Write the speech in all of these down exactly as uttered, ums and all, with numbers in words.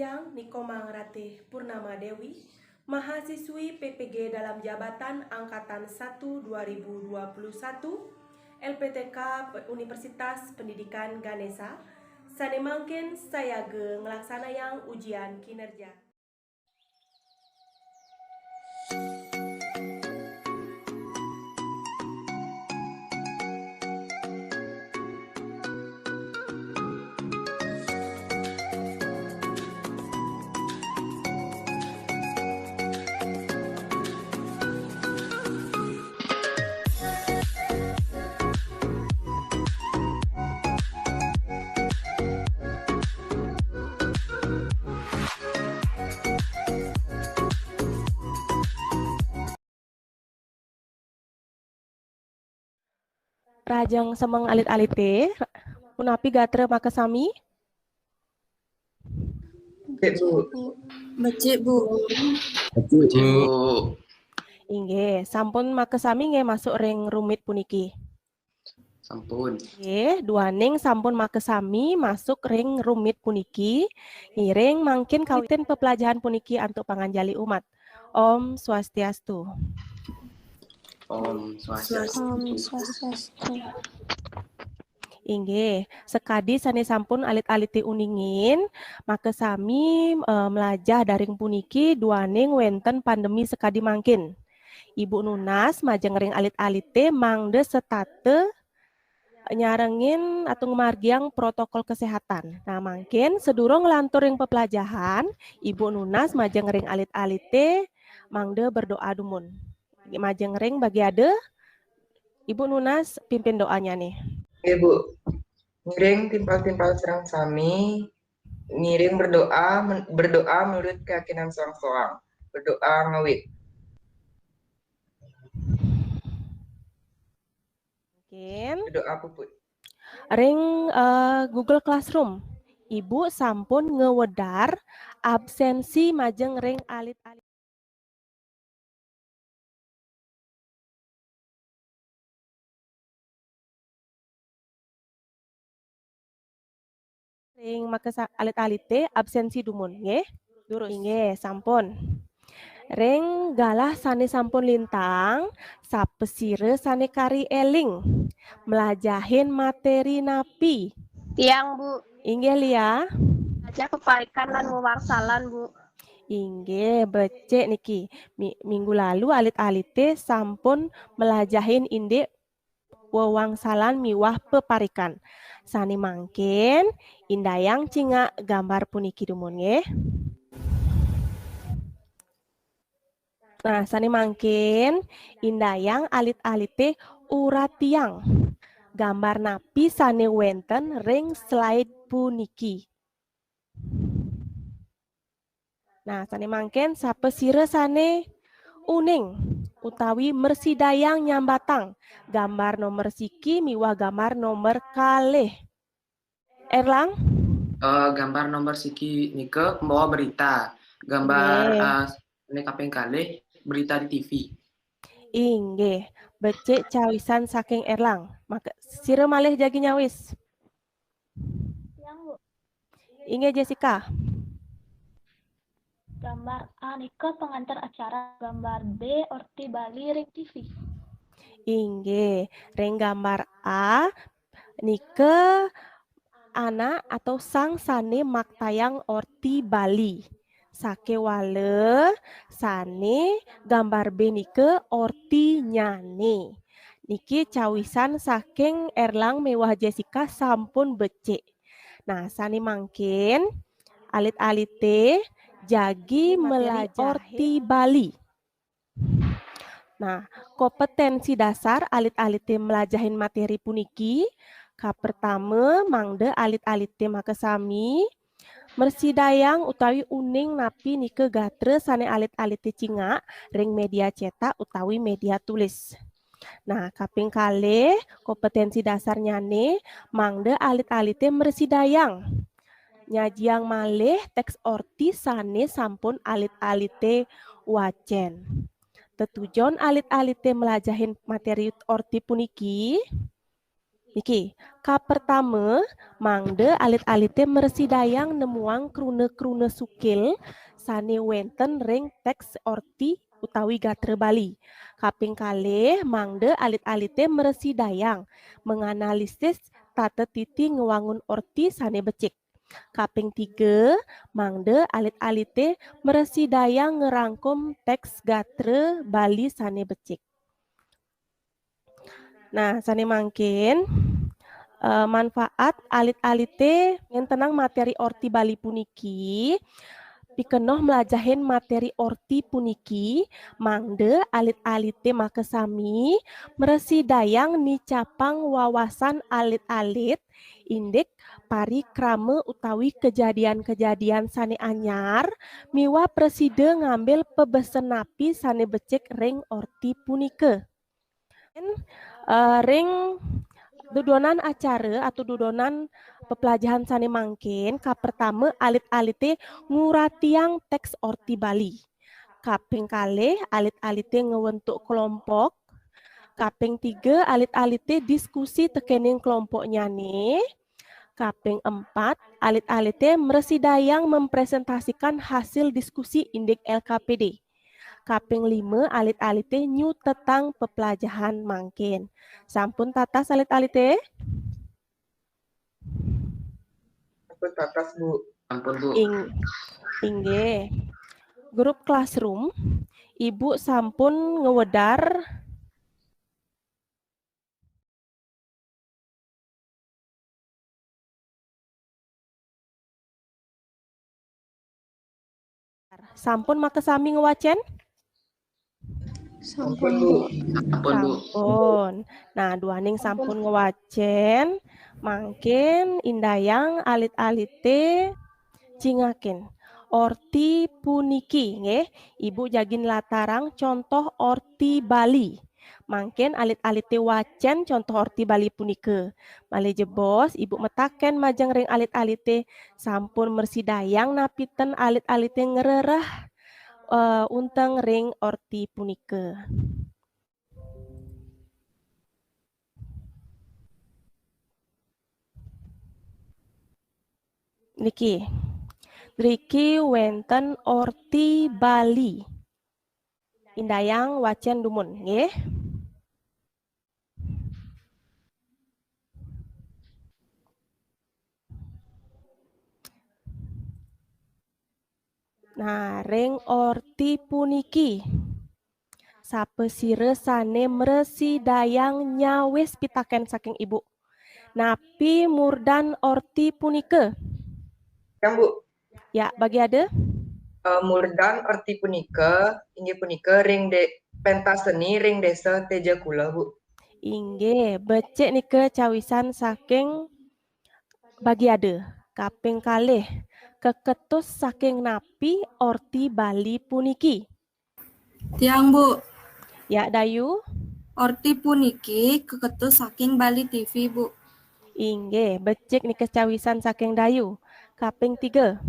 Yang Nikomang Ratih Purnama Dewi, mahasiswi P P G dalam jabatan angkatan satu dua ribu dua puluh satu, L P T K Universitas Pendidikan Ganesha, sane mangkin sayaga nglaksanayang ujian kinerja. Rahajeng semeng alit-alite, punapi gatra makasami? Becik, Bu. Becik, Bu. Becik, Bu. Inggih, sampun makasami nggih masuk ring rumit puniki. Sampun. Nggih, duaning sampun makasami masuk ring rumit puniki, ngiring mangkin kawitin peplajahan puniki antuk panganjali umat. Om Swastiastu. Om Swastiastu. Om Swastiastu. Inggih, sakadi sane sampun alit-alite uningin, makasami, eh, mlajah daring puniki duaning wenten pandemi sakadi mangkin. Ibu nunas majeng ring alit-alite mangda setata nyarengin atau ngamargiang protokol kesehatan. Nah, mangkin sadurung nglantur ring peplajahan, Ibu nunas majeng ring alit-alite mangda berdoa dumun. Majeng ring bagiada, Ibu nunas pimpin doanya nih. Nggih, Bu. Ngiring timpal-timpal sareng sami, ngiring berdoa, men-, berdoa menurut keyakinan soang-soang. Berdoa ngawit. Mungkin. Berdoa puput. Ring, eh, Google Classroom, Ibu sampun ngwedar absensi majeng ring alit-alit. Ring makasa-, alit-alite absensi dumun, nggih? Durus. Inggih, sampun. Ring galah sane sampun lintang, sapasira sane kari eling mlajahin materi napi? Tiang, Bu. Inggih, Lia. Mlajah peparikan lan wewangsalan, Bu. Inggih, becik niki. Mi-, minggu lalu alit-alite sampun mlajahin indik wewangsalan miwah peparikan. Sane mangkin, indayang cingak gambar puniki dumun, nggih. Nah, sane mangkin, indayang alit-alite uratiang gambar napi sane wenten ring slide puniki. Nah, sane mangkin sapasira sane uning utawi mrasidayang nyambatang gambar nomor siki miwah gambar nomor kalih? Erlang? Eh, gambar nomor siki nika mawa berita. Gambar, nggih, eh, sane kaping kalih berita di T V. Inggih, becik cawisan saking Erlang. Maka, sira malih jagi nyawis? Tiang, Bu. Inggih, Jessica. Gambar A nika pengantar acara, gambar B orti Bali ring T V. Inggih, ring gambar A nika anak atau sang sane maktayang orti Bali. Sakewala sane gambar B nika ortinyane. Niki cawisan saking Erlang miwah Jessica sampun becik. Nah, sane mangkin alit-alite jagi mlajahin orti Bali. Nah, kompetensi dasar alit-alite mlajahin materi puniki, kapertama, mangda alit-alite makasami mrasidayang utawi uning napi nika gatra sane alit-alite cingak ring media cetak utawi media tulis. Nah, kaping kalih, kompetensi dasarnyane mangda alit-alite mrasidayang nyajiang malih teks orti sane sampun alit-alite wacen. Tetujon alit-alite mlajahin materi orti puniki, Niki, kapertama, mangda alit-alite mrasidayang nemuang kruna-kruna sukil sane wenten ring teks orti utawi gatra Bali. Kaping kalih, mangda alit-alite mrasidayang manganalisis tata titi ngwangun orti sane becik. Kaping tiga, mangda alit-alite mrasidayang ngrangkum teks gatra Bali sane becik. Nah, sane mangkin, eh, manfaat alit-alite ngentenang materi orti Bali puniki, pikenoh mlajahin materi orti puniki, mangda alit-alite makasami mrasidayang nicapang wawasan alit-alit indik parikrama utawi kejadian-kejadian sane anyar miwah prasida ngambil pabesen napi sane becik ring orti punika. Eh, ring dudonan acara atau dudonan peplajahan sane mangkin, kapertama alit-alite nguratiang teks orti Bali. Kaping kalih, alit-alite ngwentuk kelompok. Kaping tiga, alit-alite diskusi tekening kelompoknyane. Kaping empat, alit-alite mrasidayang mempresentasikan hasil diskusi indik L K P D. Kaping lima, alit-alite nyutetang peplajahan mangkin. Sampun tatas alit-alite? Sampun tatas, Bu. Sampun, Bu. Ing-, inggih. Grup classroom, Ibu sampun ngwedar. Sampun makasami ngwacen? Sampun, Bu. Sampun, Bu. Sampun. Nah, duaning sampun ngwacen, mangkin indayang alit-alite cingakin. Orti puniki, nggih. Ibu jagi nlatarang contoh orti Bali. Mangkin alit-alite wacen contoh orti Bali punika. Malih jebos, Ibu mataken majeng ring alit-alite sampun mrasidayang napi ten alit-alite ngrereh, eh, unteng ring orti punika. Niki. Ngriki wenten orti Bali. Indayang wacen dumun, nggih. Nah, ring orti puniki, sapasira sane mrasidayang nyawis pitaken saking Ibu? Napi murdan orti punika? Yang, Bu. Ya, Bagi Ada? Eh, murdan orti punika, inggih punika ring de-, pentas seni ring Desa Tejakula, Bu. Inggih, becik nika cawisan saking Bagi Ada. Kaping kalih, keketus saking napi orti Bali puniki? Tiang, Bu. Ya, Dayu. Orti puniki keketus saking Bali T V, Bu. Inggih, becik nika cawisan saking Dayu. Kaping tiga.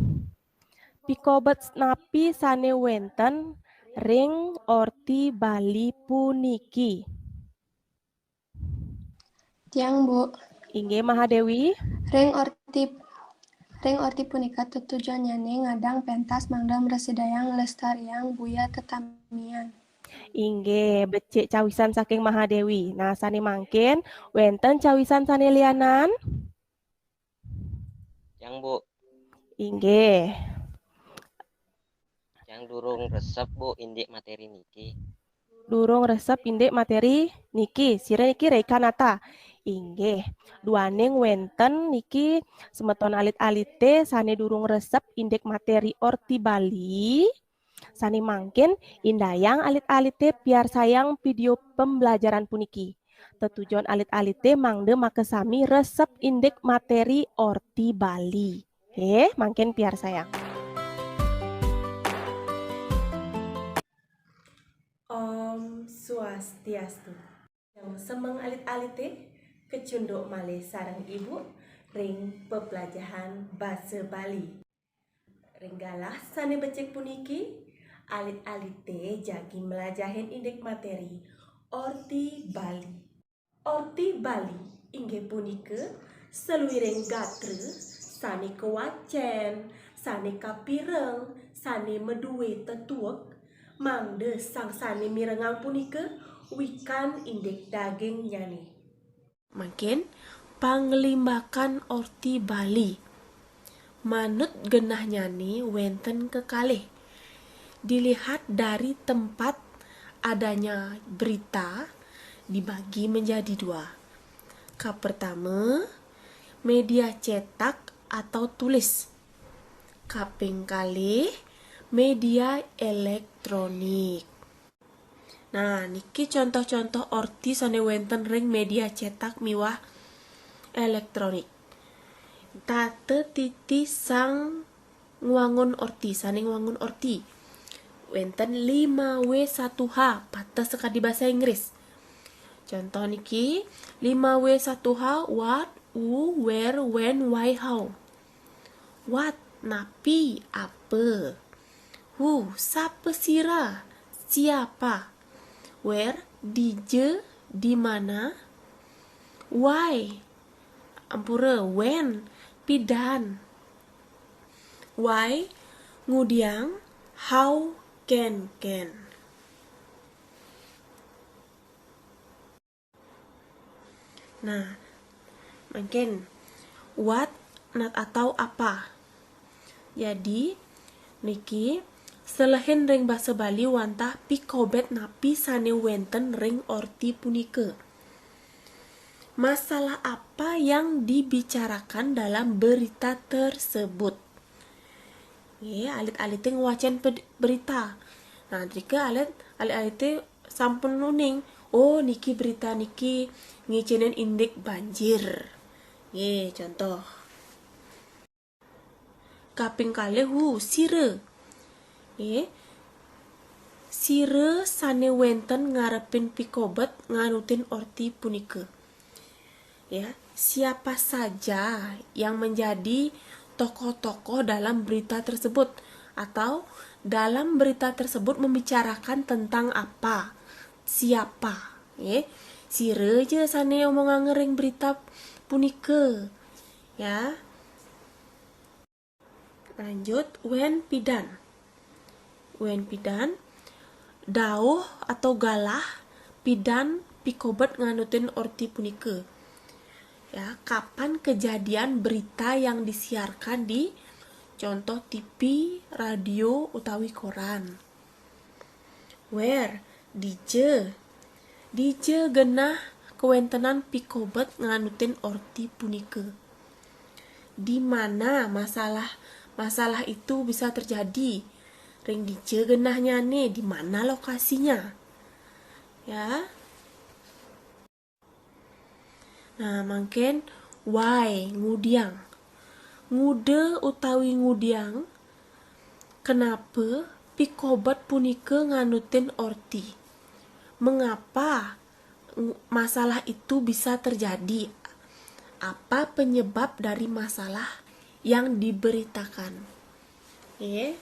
Pikobet napi sane wenten ring orti Bali puniki? Tiang, Bu. Inggih, Mahadewi. Ring orti, ring orti punika tetujonnyane ngadang pentas mangda mrasidayang nglestariang budaya tetamian. Inggih, becik cawisan saking Mahadewi. Nah, sane mangkin, wenten cawisan sane lianan? Yang, Bu. Inggih. Yang durung resep, Bu, indik materi niki. Durung resep indik materi niki. Sira niki Reka Nata. Inggih. Duaning wenten niki semeton alit-alite sane durung resep indik materi orti Bali. Sane mangkin, indayang alit-alite piarsayang video pembelajaran puniki. Tetujon alit-alite mangda makasami resep indik materi orti Bali. Nggih, mangkin piarsayang. Om Swastiastu. Semeng alit-alite, kecunduk malih sareng Ibu ring peplajahan basa Bali. Ring galah sane becik puniki, alit-alite jagi mlajahin indik materi orti Bali. Orti Bali Inggih punika saluiring gatra sane kawacen, sane kapireng, sane maduwe tetuek, mangda sang sane mirengang punika wikan indik dagingnyane. Mangkin panglimbakan orti Bali. Manut genahnyane wenten kekalih. Dilihat dari tempat adanya berita dibagi menjadi dua. Kapertama, media cetak atau tulis. Kaping kalih, media elektronik. Nah, niki contoh-contoh orti sane wenten ring media cetak miwah elektronik. Tata titi sang ngwangun orti, sane ngwangun orti. Wenten lima W satu H, pateh sekadi basa Inggris. Contoh niki, lima W satu H, what, who, where, when, why, how. What, napi, apa. Who, sapa sira, siapa. Where, dija, di mana. Why, ampura, when, pidan. Why, ngudiang, how, kenken. Nah, mangkin what, nat atau apa. Jadi, niki selehin ring basa Bali wantah pikobet napi sane wenten ring orti punika. Masalah apa yang dibicarakan dalam berita tersebut? Nggih, alit-alite ngwacen ped-, berita. Nah, drika alit, alit-alite sampun uning. Oh, niki berita niki ngicenen indik banjir. Nggih, contoh. Kaping kalih, who, sira. Nggih. Sira sane wenten ngarepin pikobet nganutin orti punika. Ya, siapa saja yang menjadi tokoh-tokoh dalam berita tersebut atau dalam berita tersebut membicarakan tentang apa? Siapa? Nggih. Sira ja sane omongang ring berita punika. Ya. Lanjut, when pidan. When pidan, dauh atau galah, pidan pikobet nganutin orti punika. Ya, kapan kejadian berita yang disiarkan di contoh T V, radio, utawi koran. Where, dija. Dija genah kawentenan pikobet nganutin orti punika. Di mana masalah, masalah itu bisa terjadi? Ring dija genahnyane, di mana lokasinya? Ya. Nah, mangkin why, ngudiang. Nguda utawi ngudiang, kenapa pikobet punika nganutin orti? Mengapa ng-, masalah itu bisa terjadi? Apa penyebab dari masalah yang diberitakan? Nggih.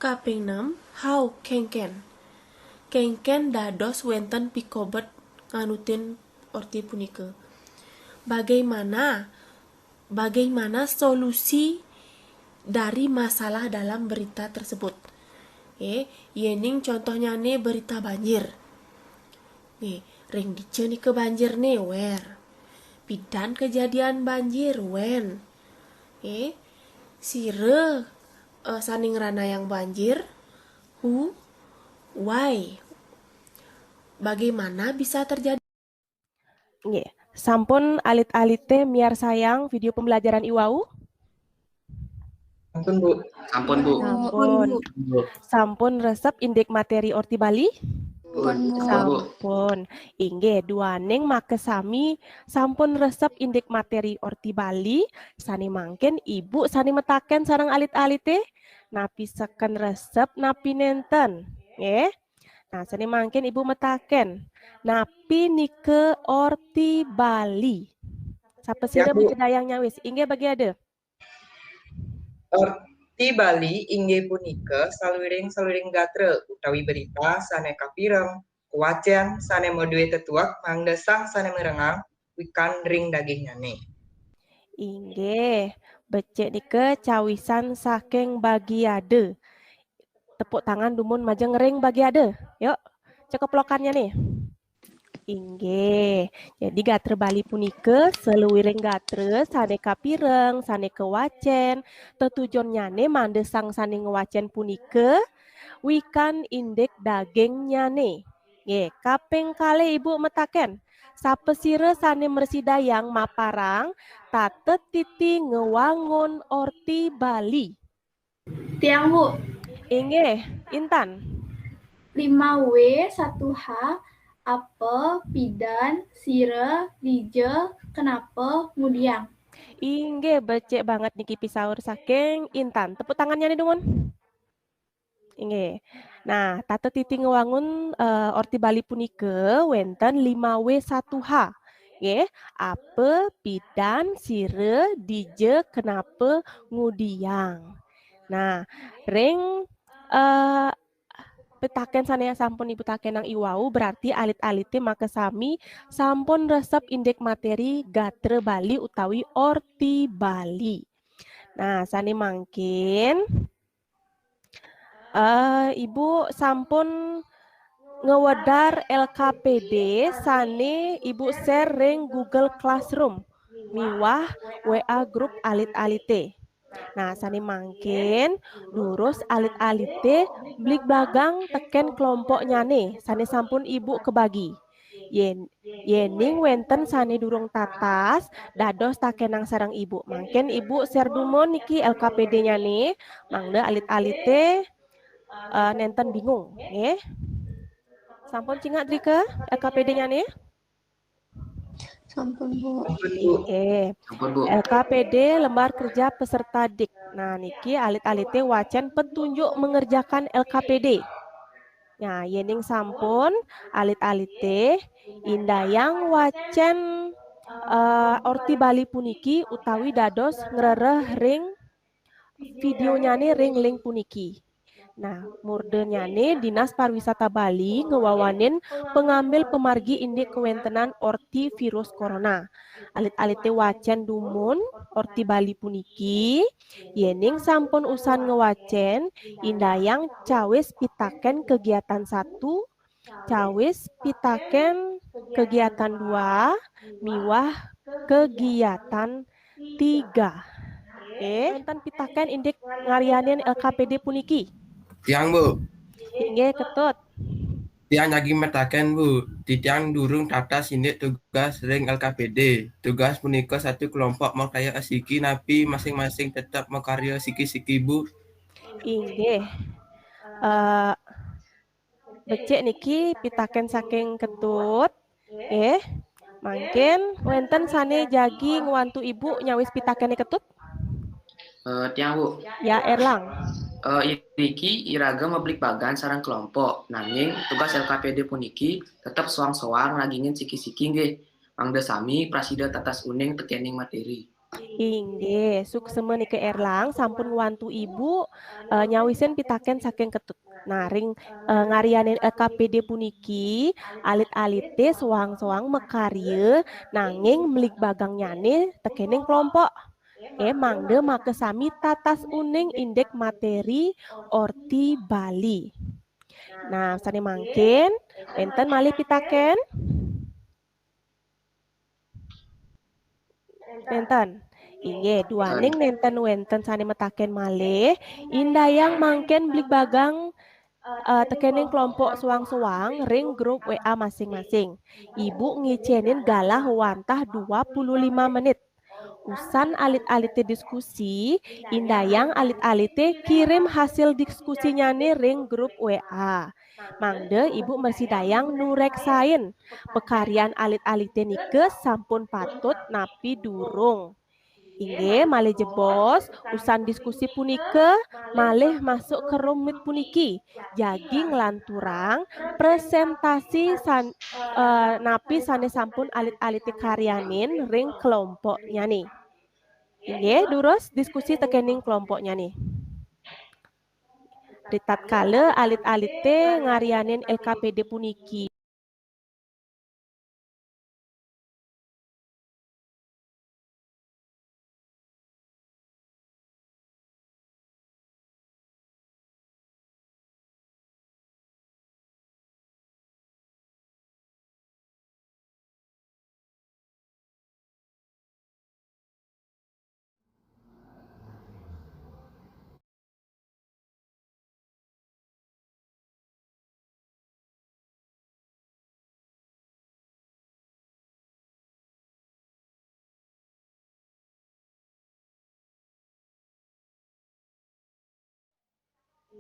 Kaping nem, how, kenken. Kenken dados wenten pikobet nganutin orti punika. Bagaimana, bagaimana solusi dari masalah dalam berita tersebut? Eh, yening contohnyane berita banjir. Nggih, ring dija nika banjirne, where. Pidan kejadian banjir, when. Nggih, sira, eh, sane ngranayang banjir, who, why. Bagaimana bisa terjadi? Nggih, sampun alit-alite miarsayang video pembelajaran iwau? Sampun, Bu. Sampun, Bu. Sampun. Bu. Sampun resep indik materi Orti Bali? Pun. Sampun. Inggih, duaning makasami sampun resep indik materi Orti Bali, sane mangkin Ibu sane metaken sareng alit-alite, napi seken resep, napi nenten. Nggih. Nah, sane mangkin Ibu metaken, napi nika Orti Bali? Sapa sira, ya, Bu, bagi dayang nyawis? Inggih, bagi ada. Orti Bali inggih punika saluiring-saluiring gatra utawi berita sane kapireng, wacén sané madué tetuek mangda sang sané merengang wikan ring dagingnyane. Inggih, becik nika cawisan saking Bagiada. Tepuk tangan dumun majeng ring Bagiada. Yuk, cekeplokannya nih. Inggih. Jadi gatra Bali punika saluiring gatra sané kapireng, sané kawacén, tetujonnyane mangda sang sané ngwacén punika wikan indik dagingnyane. Nggih, kaping kalih Ibu mataken, sapasira sané mrasidayang maparang tata titi ngwangun Orti Bali? Tiang, Bu. Inggih, Intan. Lima W satu H, apa, pidan, sira, dija, kenapa, ngudiang. Inggih, becik banget niki pisaur saking Intan. Tepuk tangannya nih, dumun. Inggih. Nah, tata titi ngwangun uh, Orti Bali punika wénten lima W satu H. Nggih, apa, pidan, sira, dija, kenapa, ngudiang. Nah, ring uh, pitaken sané sampun Ibu takenang iwau berarti alit-alité makasami sampun resep indik materi gatra Bali utawi Orti Bali. Nah, sané mangkin uh, Ibu sampun ngwedar L K P D sané Ibu share ring Google Classroom miwah W A grup alit-alité. Nah, sané mangkin durus alit-alité bligbagang tekén kelompoknyane sané sampun Ibu kebagi. Yén yéning wénten sané durung tatas, dados takenang sareng Ibu. Mangkin Ibu share dumun niki L K P D-nyane, mangda alit-alité uh, nénten bingung, nggih. Sampun cingak drika L K P D-nyane? Sampun, Bu. Nggih. Sampun, Bu. L K P D lembar kerja peserta dik. Nah, niki alit-alité wacén petunjuk mengerjakan L K P D. Nah, yéning sampun alit-alité indayang wacén uh, Orti Bali puniki utawi dados ngrereh ring videonyane ring link puniki. Nah, murdenyane Dinas Pariwisata Bali ngewawanin pengambil pemargi indik kewentenan orti virus corona. Alit-alite wacen dumun orti Bali puniki, yening sampun usan ngewacen, indayang cawis pitaken kegiatan satu, cawis pitaken kegiatan dua, miwah kegiatan tiga. Nggih, wenten pitaken indik ngarianin L K P D puniki? Tiang, Bu. Inggih, Ketut. Tiang jagi mataken, Bu. Titiang durung tatas indik tugas ring L K P D. Tugas punika satu kelompok makarya siki napi masing-masing tetep makarya siki-siki, Bu? Inggih. Uh, becik niki pitaken saking Ketut. Eh, mangkin wenten sane jagi ngwantu Ibu nyawis pitakene Ketut? Uh, tiang, Bu. Ya, Erlang. Uh, iriki iraga mabligbagan sareng kelompok, nanging tugas L K P D puniki tetep soang-soang nagingin siki-siki nggih. Mangda sami prasida tatas uning tekening materi. Inggih, suksema nika Erlang sampun ngwantu Ibu uh, nyawisin pitaken saking Ketut. Nah, ring uh, ngarianin L K P D puniki, alit-alite soang-soang makarya nanging mligbagannyane tekening kelompok. Eh, mangda makasami tatas uning indik materi orti Bali. Nah, sane mangkin, wenten malih pitaken? Nenten. Inggih, duaning nenten wenten sane mataken malih, indayang mangkin bligbagang uh, tekening kelompok soang-soang ring grup W A masing-masing. Ibu ngicenin galah wantah dua puluh lima menit. Usan alit-alite diskusi, indayang alit-alite kirim hasil diskusinyane ring grup W A. Mangda Ibu mrasidayang nureksain pakaryan alit-alite nika sampun patut napi durung. Inggih, malih jebos, usan diskusi punika malih masuk ke rumit puniki. Jagi nglanturang presentasi san, uh, napi sane sampun alit-alite karyanin ring kelompoknyane. Inggih, durus diskusi tekening kelompoknyane. Ritatkala alit-alite ngarianin L K P D puniki,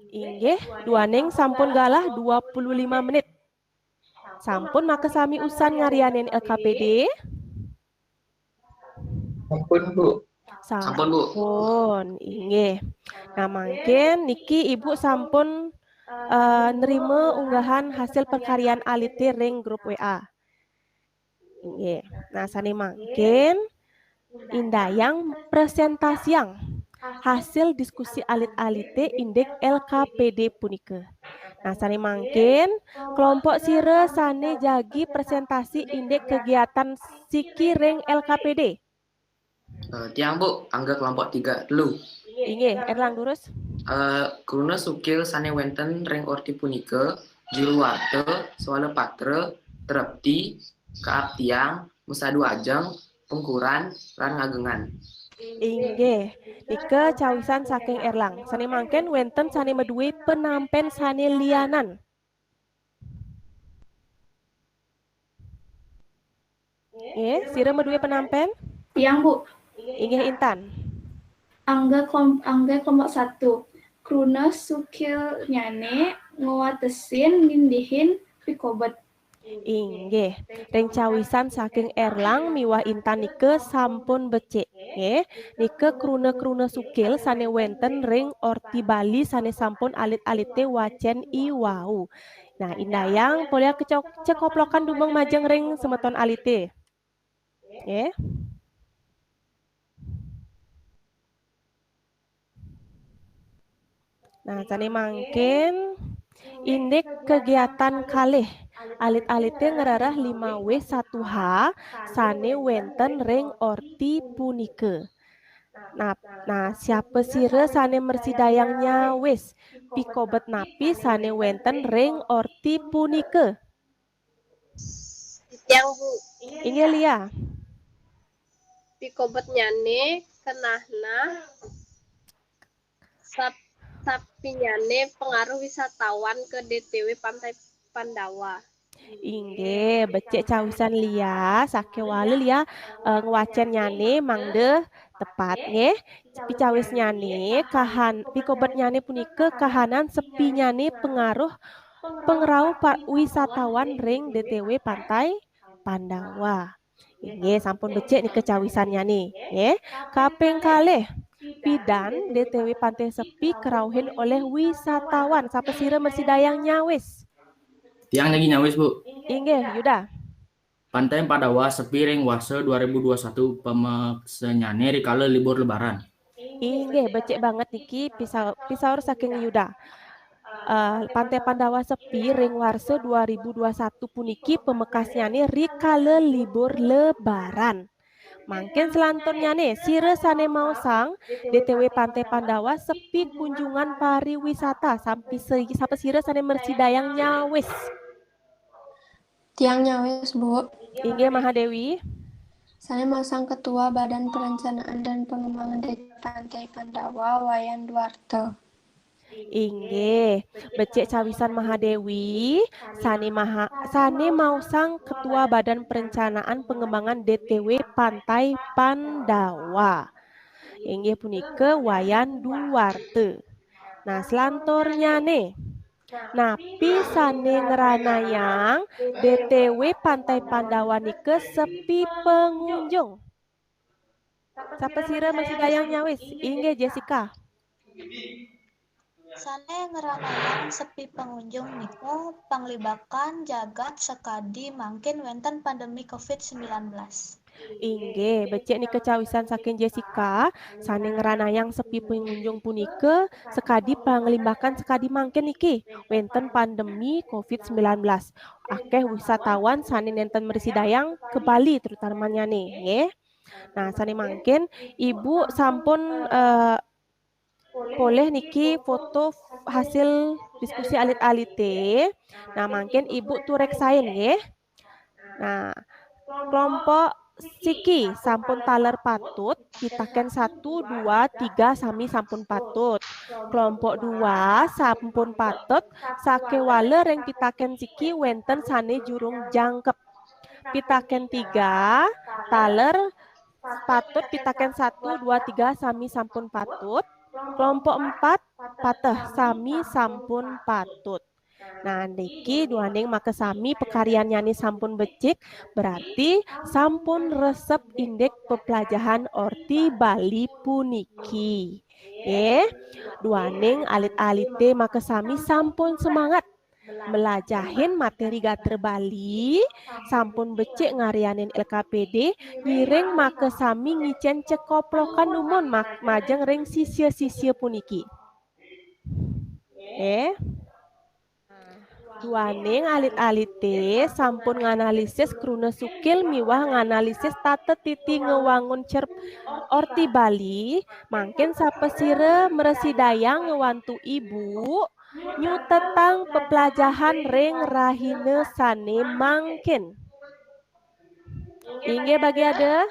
Inggih, duaning sampun galah dua puluh lima menit. Sampun makasami usan ngarianin L K P D? Sampun, Bu. Sampun, Bu. Inggih. Nah, mangkin niki Ibu sampun eh, nerima unggahan hasil perkaryan alite ring grup W A. Inggih. Nah, sane mangkin indayang presentasiang hasil diskusi alit-alite indik L K P D punika. Nah, sane mangkin kelompok sira sane jagi presentasi indik kegiatan siki ring L K P D. Eh, tiang, Bu, angga kelompok tiga, telu. Inggih, Erlang durus. Eh, kruna sukil sane wenten ring orti punika, juru warta, swala patra, trepti, kaaptiang, masadu ajeng, pungkuran, lan ngagengan. Inggih, nika cawisan saking Erlang. Sane mangkin wenten sane madue penampen sane lianan. Nggih, sira madue penampen? Tiang, Bu. Inggih, Intan. Angga kelom, angga kelompok satu. Kruna sukilnyane ngwatesin nindihin pikobet. Inggih, ring cawisan saking Erlang miwah Intan nika sampun becik. Nggih, nika kruna-kruna sukil sane wenten ring orti Bali sane sampun alit-alite wacen iwau. Nah, indayang polih kecok-, cekoplokan dumeng majeng ring semeton alite. Nggih. Nah, sane mangkin indik kegiatan kalih. Alit-alite ngrereh lima W satu H sane wenten ring orti punika. Nah, nah, siapa sira sane mrasidayang nyawis pikobet napi sane wenten ring orti punika? Tiang, Bu. Inggih, Lia. Pikobetnyane kenehna sap, sapinyane pengaruh wisatawan ke D T W Pantai Pandawa. Inggih, becik cawisan Lia, sakewala Lia eh, ngwacennyane mangda tepat nggih. Picawisnyane kahan pikobetnyane punika kahanan sepinyane pengaruh pangrauh pa, wisatawan ring D T W Pantai Pandawa. Inggih, sampun becik nika cawisannyane, nggih. Kaping kalih, pidan D T W Pantai Sepi karauhin olih wisatawan. Sapa sira mrasidayang nyawis? Tiang lagi nyawis, Bu. Inggih, Yuda. Pantai Pandawa sepi ring warsa dua ribu dua satu pamekasnyane rikala libur lebaran. Inggih, becik banget niki pisa, pisaur saking Yuda. Eh, Pantai Pandawa sepi ring warsa dua ribu dua satu puniki pamekasnyane rikala libur lebaran. Mangkin selanturnyane, sira sane maosang D T W Pantai Pandawa sepi kunjungan pariwisata, sampi se, sapa sira sane mrasidayang nyawis? Tiang nyawis, Bu. Inggih, Mahadewi. Sane maosang Ketua Badan Perencanaan dan Pengembangan D T W Pantai Pandawa, Wayan Duarte. Inggih, becik cawisan Mahadewi, sane maha, sane maosang Ketua Badan Perencanaan Pengembangan D T W Pantai Pandawa. Inggih punika Wayan Duarte. Nah, selanturnyane, napi sane ngranayang D T W Pantai Pandawa nika sepi pengunjung? Sapa sira mrasidayang nyawis? Inggih, Jessica. Sane ngranayang sepi pengunjung nika panglibakan jagat sakadi mangkin wenten pandemi covid sembilan belas. Inggih, becik nika cawisan saking Jessica, sane ngranayang sepi pengunjung punika sakadi panglibakan sakadi mangkin niki, wenten pandemi covid sembilan belas. Akeh wisatawan sane nenten mrasidayang ke Bali terutamanyane, nggih. Nah, sane mangkin Ibu sampun eh, polih niki foto hasil diskusi alit-alite. Nah, mangkin Ibu tureksain nggih. Nah, kelompok siki sampun taler patut, pitaken satu, dua, tiga sami sampun patut. Kelompok dua sampun patut, sakewala ring pitaken siki wenten sane jurung jangkep. Pitaken tiga, taler patut, pitaken satu, dua, tiga sami sampun patut. Kelompok empat pateh, sami sampun patut. Nah, niki duaning makasami pakaryannyane sampun becik, berarti sampun resep indik peplajahan Orti Bali puniki. Nggih, duaning alit-alite makasami sampun semangat melajahin materi gatra Bali, sampun becik ngaryanin L K P D, ngiring makasami ngicen cekoplokan dumun ma-, majeng ring sisya-sisya puniki. Eh, duaning alit-alite sampun nganalisis kruna sukil miwah nganalisis tata titi ngewangun cer-, Orti Bali, mangkin sapasira mrasidayang ngwantu ibu nyutetang peplajahan ring rahina sane mangkin. Inggih, Bagi Ada?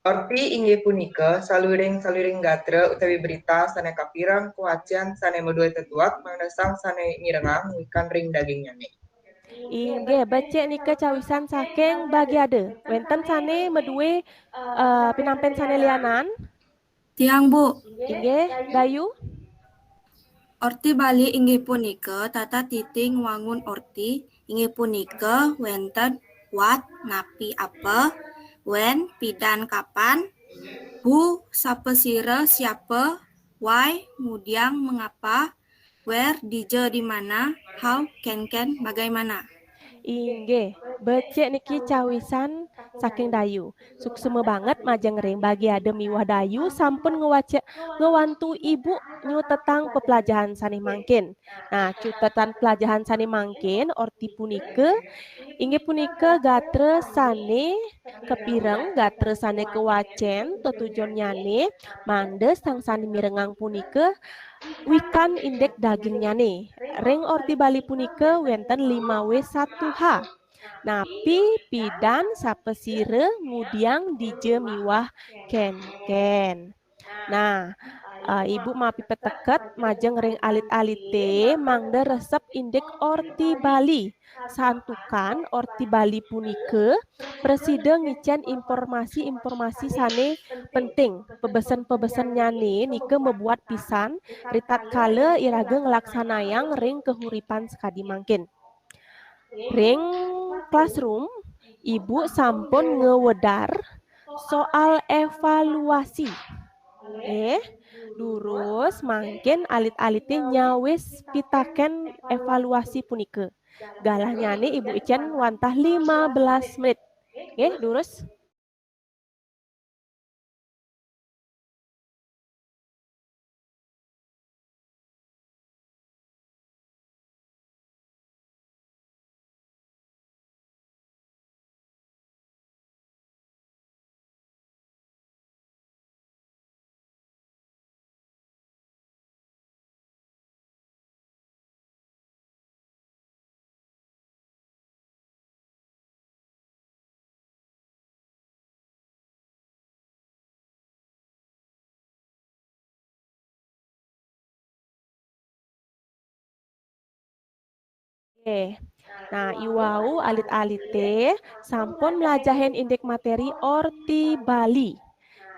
Orti inggih punika saluiring-saluiring gatra utawi berita sane kapireng kawacen sane madue tetuek mangda sang sane mirengang wikan ring dagingnyane. Inggih, becik nika cawisan saking Bagi Ada. Wenten sane madue, eh, pinampen sane lianan? Tiang, Bu. Inggih, Dayu. Orti Bali inggih punika tata titi ngwangun orti, inggih punika wenten what, napi, apa, when, pidan, kapan, who, sapasira, siapa, why, ngudiang, mengapa, where, dija, di mana, how, kenken, bagaimana. Inggih, becik niki cawisan saking Dayu. Suksma banget majeng ring Bagi Ada miwah Dayu sampun ngwaca-, ngwantu ibu nyutetang peplajahan sane mangkin. Nah, cutetan peplajahan sane mangkin, orti punika, inggih punika gatra sane kapireng, gatra sane kawacen, tetujonnyane mangda sang sane mirengang punika wikan indik dagingnyane. Ring Orti Bali punika wenten lima W satu H. Napi, pidan, sapasira, ngudiang, dija miwah kenken. Nah, eh, Ibu mapipateket majeng ring alit-alite mangda resep indik Orti Bali. Santukan Orti Bali punika prasida ngicen informasi-informasi sane penting. Pabesen-pabesennyane nika mabuat pisan ritatkala iraga nglaksanayang ring kahuripan sakadi mangkin. Ring classroom, Ibu sampun ngwedar soal evaluasi. Eh, durus mangkin alit-alite nyawis pitaken evaluasi punika. Galahnyane Ibu icen wantah lima belas menit. Nggih, durus. Oke. Nah, iwau alit-alite sampun mlajahin indik materi Orti Bali.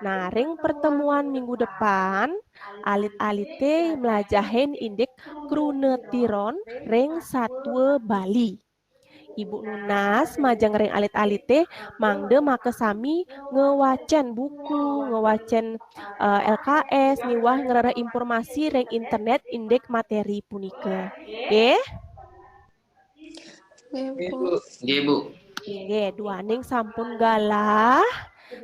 Nah, ring pertemuan minggu depan, alit-alite mlajahin indik kruna tiron ring satua Bali. Ibu nunas majeng ring alit-alite mangda makasami ngwacen buku, ngwacen, eh, L K S, miwah ngrereh informasi ring internet indik materi punika. Nggih? Nggih, Bu. Nggih, Bu. Nggih, duaning sampun galah.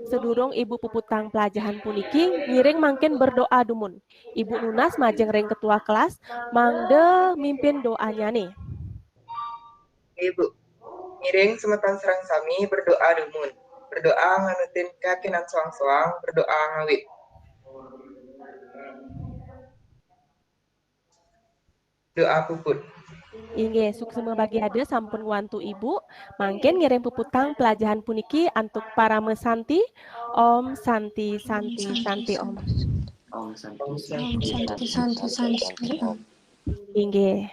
Sadurung Ibu puputang pelajahan puniki, ngiring mangkin berdoa dumun. Ibu nunas majeng ring ketua kelas, mangda mimpin doanyane. Nggih, Bu. Ngiring semeton sareng sami berdoa dumun. Berdoa nganutin keyakinan soang-soang, berdoa ngawit. Doa puput. Inggih, suksma Bagi Ada sampun ngwantu Ibu. Mangkin ngiring puputang pelajahan puniki antuk parama santi. Om Santi, Santi, Santi, Om. Om Santi, Santi, Santi, Santi, Om. Inggih.